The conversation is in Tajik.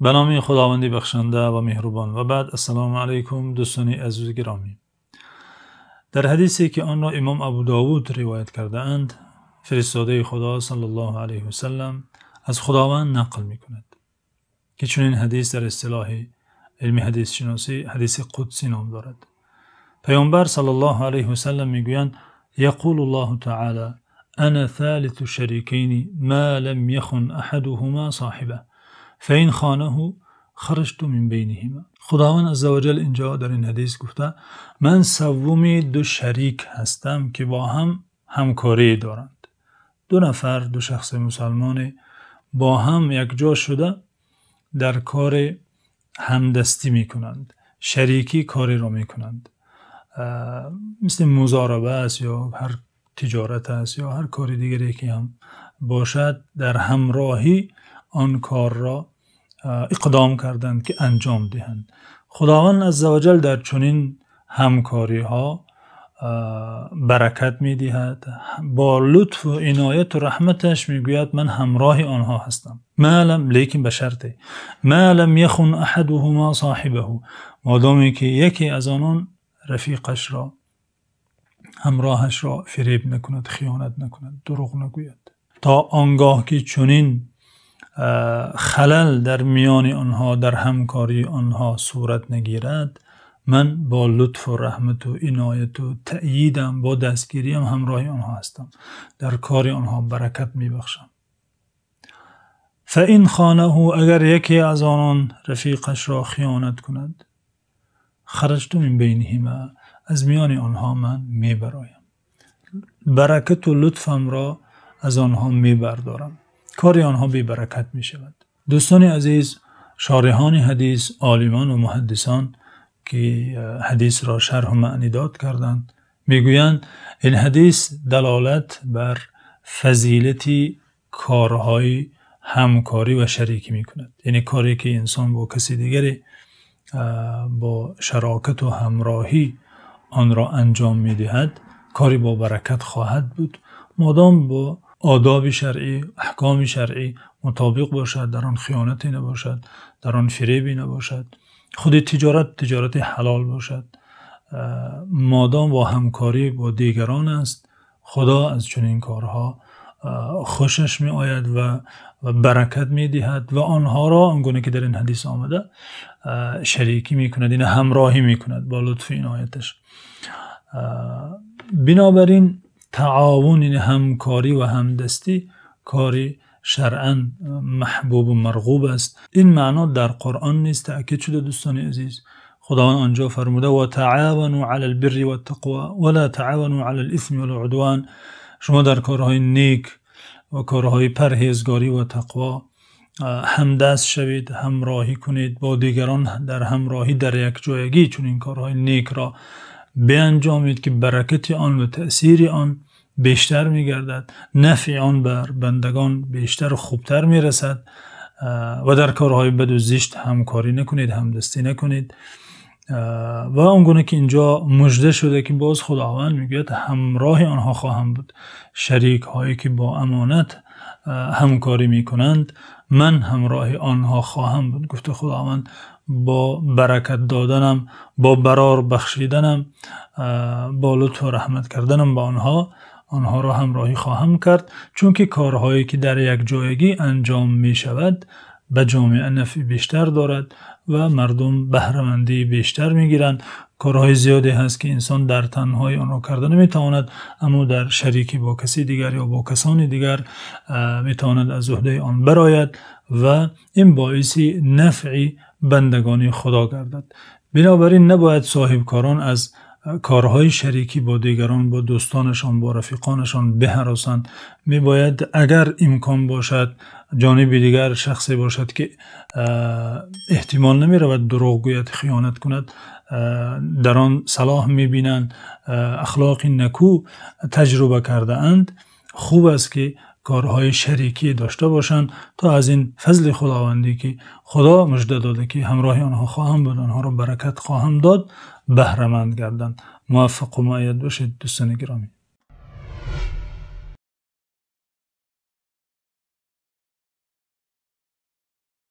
Ба номи Худованди бахшанда ва меҳрубон. Ва баъд, ассалому алайкум, дӯстони азиз, гиромӣ. Дар ҳадисе ки онро имом Абу Довуд ривоят кардаанд, фиристодаи Худо саллаллоҳу алайҳи васаллам аз Худованд нақл мекунад, ки чунин ҳадис дар истилоҳи илми ҳадисшиносӣ ҳадиси қудсӣ ном дорад. Паёмбар саллаллоҳу алайҳи васаллам мегӯянд: يقول تعالى: أنا ثالث الشريكين ما لم يخن أحدهما صاحبه فإن خانه خرجت من بينهما. Худованд азза ва ҷал инҷо дар ин ҳадис гуфта: ман севуми ду шарик ҳастам, ки бо ҳам ҳамкорӣ доранд. Ду нафар, ду шахси мусулмон бо ҳам якҷо шуда дар кор ҳамдастӣ мекунанд, шарикӣ кореро мекунанд, мисли музораба аст ё ҳар тиҷорат аст ё ҳар кори дигаре ки ҳам бошад, дар ҳамроҳӣ он корро иқдом карданд, ки анҷом диҳанд. Худованд азза ва ҷал дар чунин ҳамкориҳо баракат медиҳад, бо лутф ва иноят ва раҳматаш мегӯяд: ман ҳамроҳи онҳо ҳастам. ما لم, лекин ба шарте, ما لم يخن أحدهما صاحبه, модоме ки яке аз онон рафиқашро, ҳамроҳашро фиреб накунад, хиёнат накунад, дурӯғ нагӯяд. То он гоҳ ки чунин халал дар миёни онҳо, дар ҳамкории онҳо сурат нагирад, ман бо лутфу раҳмат ва иноят ва таъйидам, бо дастгириям ҳамроҳи онҳо ҳастам, дар кори онҳо баракат мебахшам. فإن خانه, агар яке аз онон рафиқашро хиёнат кунад, خرجت من بينهما, аз миёни онҳо ман мебароям, баракату лутфамро аз онҳо мебардорам, кори онҳо бебаракат мешавад. Дӯстони азиз, шориҳони ҳадис, олимон ва муҳаддисон, ки ҳадисро шарҳу маънидод карданд, мегӯянд, ин ҳадис далолат бар фазилати корҳои ҳамкорӣ ва шарикӣ мекунад, яъне коре ки инсон бо каси дигаре бо шарокат ва ҳамроҳӣ онро анҷом медиҳад, кори бо баракат хоҳад буд, модом бо одоби шаръӣ, аҳкоми шаръӣ мутобиқ бошад, дар он хиёнате набошад, дар он фиребе набошад, худи тиҷорат тиҷорати ҳалол бошад. Модом бо ҳамкорӣ бо дигарон аст, Худо аз чунин корҳо хушаш меояд ва баракат медиҳад ва онҳоро он гуна ки дар ин ҳадис омада шарикӣ мекунад, яъне ҳамроҳӣ мекунад бо лутфу инояташ. Бинобар ин таовун, яъне ҳамкорӣ ва ҳамдастӣ, кори шаръан маҳбуб ва марғуб аст. Ин маъно дар Қуръон низ таъкид шуда, дӯстони азиз. Худованд он ҷо фармуда: وتعاونوا على البر والتقوى ولا تعاونوا على الإثم والعدوان. Шумо дар корҳои нек ва корҳои парҳезгорӣ ва тақво ҳамдаст шавед, ҳамроҳӣ кунед бо дигарон, дар ҳамроҳӣ, дар якҷоягӣ чунин корҳои некро бианҷомед, ки баракати он ва таъсири он бештар мегардад, нафъи он бар бандагон бештар ва хубтар мерасад. Ва дар корҳои баду зишт ҳамкорӣ накунед, ҳамдастӣ накунед. Ва он гуна ки инҷо мужда шуда, ки боз Худованд мегӯяд: ҳамроҳи онҳо хоҳам буд, шарикҳое ки бо амонат ҳамкорӣ мекунанд, ман ҳамроҳи онҳо хоҳам буд, гуфта Худованд, бо баракат доданам, бо барор бахшиданам, бо лутфу раҳмат карданам ба онҳо, онҳоро ҳамроҳӣ хоҳам кард, чунки корҳое ки дар якҷоягӣ анҷом мешавад, ба ҷомеа нафъи бештар дорад ва мардум баҳрамандии бештар мегиранд. Корҳои зиёде ҳаст, ки инсон дар танҳоӣ онро карда наметавонад, аммо дар шарикӣ бо каси дигар ё бо касони дигар метавонад аз уҳдаи он барояд ва ин боиси нафъи бандагони Худо гардад. Бинобар ин набояд соҳибкорон аз корҳои шарикӣ бо дигарон, бо дӯстонашон, бо рафиқонашон биҳаросанд. Мебояд, агар имкон бошад, ҷониби дигар шахсе бошад, ки эҳтимол намеравад дурӯғ гӯяд, хиёнат кунад, дар он салоҳ мебинанд, ахлоқи нику таҷриба кардаанд, хуб аст, ки корҳои шарикӣ дошта бошанд, то аз ин фазли Худовандӣ, ки Худо мужда дода, ки ҳамроҳи онҳо хоҳам буд, онҳоро баракат хоҳам дод, баҳраманд гарданд. Муваффақ ва муайяд бошед, дӯстони гиромӣ.